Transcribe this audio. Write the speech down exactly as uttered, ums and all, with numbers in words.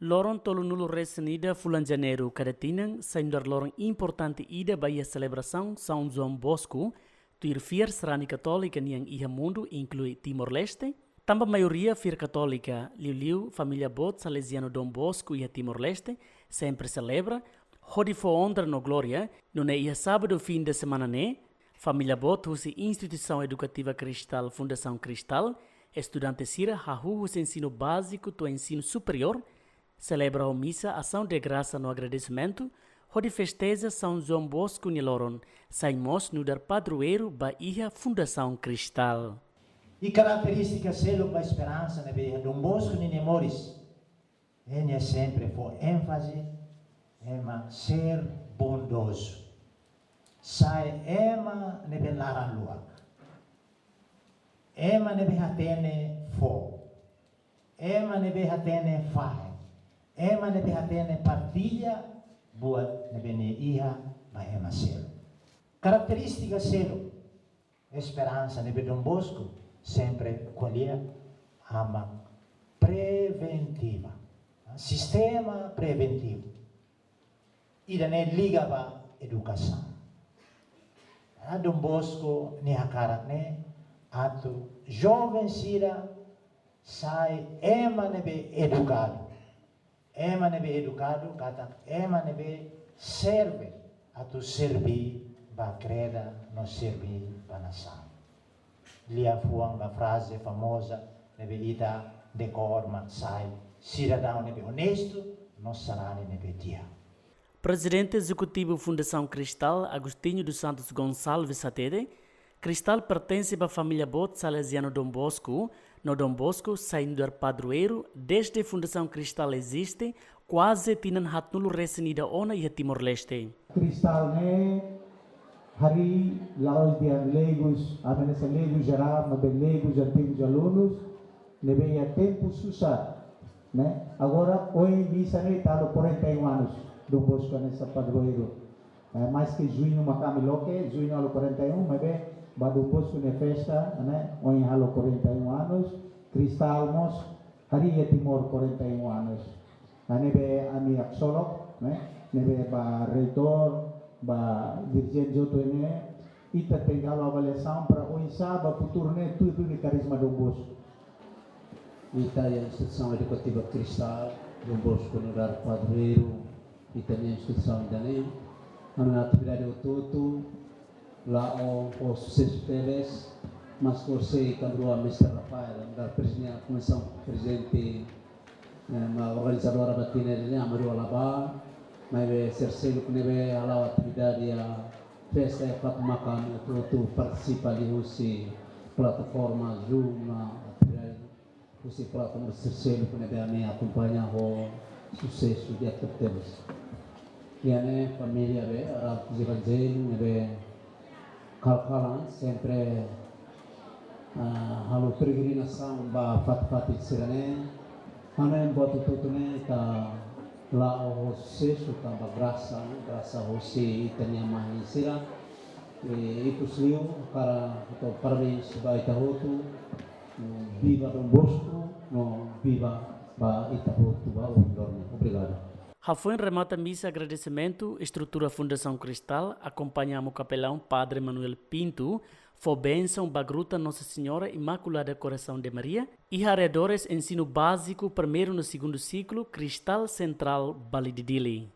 Loron tolunulu resin ida fulan Janeiru kada tinan sai nu'udar loron importante ida ba iha selebrasaun São João Bosco, tuir fiar sarani katólika nian iha mundu, inklui Timor-Leste. Tanba maioria fiar katólika, liuliu família boot Salezianu Dom Bosco iha Timor-Leste, sempre selebra, hodi fó onra no glória, nune'e iha sábadu fin de semana ne'e, família boot husi instituisaun edukativa Cristal, Fundasaun Cristal, estudante sira hahú husi ensinu báziku to'o ensinu superiór, selebra ho misa asaun de grasa no agradesimentu, hodi festeja São João Bosco nia loron, sai mós nu'udar padroeiru ba iha Fundasaun Cristal. I karakterístika seluk ba esperansa ne'ebé iha Dom Bosco ninia moris, nia sempre fó énfaze ema ser bondozu. Sai ema ne'ebé laran-luak. Ema ne'ebé hatene fó. Ema ne'ebé hatene fahe. Ema ne'ebé hatene partilla buat ne'ebé nia iha ba ema seluk. Karakterístika seluk esperansa ne'ebé Dom Bosco sempre ko'alia, ama preventiva. Sistema preventivu. Ida-ne'e liga ba edukasaun. Ah, Dom Bosco nia hakarak ne'e atu joven sira sai ema ne'ebé edukadu. Ema ne'ebé edukadu katak ema ne'ebé serve atu serví ba kreda no serví ba nasaun. Liafuan ba fraze famoza ne'ebé ita dekór mak sai: sidadaun ne'ebé onestu no sarani ne'ebé di'ak. Prezidente Ezekutivu Fundasaun Cristal, Agostinho dos Santos Gonçalves, hatete, Cristal pertense ba família boot Salezianu Dom Bosco, no Dom Bosco sai nu'udar padroeiru dezde Fundasaun Cristal eziste, kuaze tinan haatnulu resin ida ona iha Timor-Leste. Cristal ne'e harii la'ós dehan legus, ami hanesan legus jerál, maibé legus antigus alunus, ne'ebé iha tempu susar, ne'e? Agora, ohin misa ne'e ita halo quarenta e um anos, Dom Bosco hanesan padroeiru. Eh, mais ke juñu mak ami loke, juñu halo quarenta e um, maibé ba Dom Bosco nia festa, ne'e? Ohin halo quarenta e um anos, Cristal mós harii iha Timor quarenta e um anos. Ne'ebé ami haksolok, ne'e? Ne'ebé ba reitór, ba dirijente hotu ne'e, ita tenke halo avaliasaun para oinsá ba futuru ne'e tuir duni karizma Dom Bosco. Ita iha instituisaun edukativa Cristal, Dom Bosco nu'udar padroeiru, ita-nia instituisaun ida-ne'e. Ami-nia atividade hotu-hotu la'o ho susesu tebes, maske ohin sei ita rua Mister Rafael, nu'udar prezidente, komisaun prezidente, eh, mak organizadora ba tinan ida-ne'e, ami rua la bá, maibé sira seluk ne'ebé hala'o atividade iha festa iha fatin maka ami hotu-hotu partisipa liuhusi plataforma Zoom, atividade husi plataforma sira seluk ne'ebé ami akompaña ho susesu di'ak tebes. Iha ne'e família be, Arautos Evangelho, ne'ebé kalan-kalan sempre, ah, halo peregrinasaun ba fatin-fatin sira-ne'e. Hanoin buat hotu-hotu ne'e ita la'o ho susesu tanba grasa, grasa husi ita-nia mãe sira. I ikusliu, hakarak hato'o parabéns ba ita hotu. Viva Dom Bosco, no viva ba ita hotu ba ohin loron. Obrigadu. Hafoin remata misa agradesimentu, estrutura Fundasaun Cristal, akompaña Amu Kapelaun Padre Manuel Pinto, fó bensaun ba Gruta Nossa Senhora Imaculada Coração de Maria, iha arredores ensinu báziku primeiru no segundu siklu Cristal Central, Baledidili.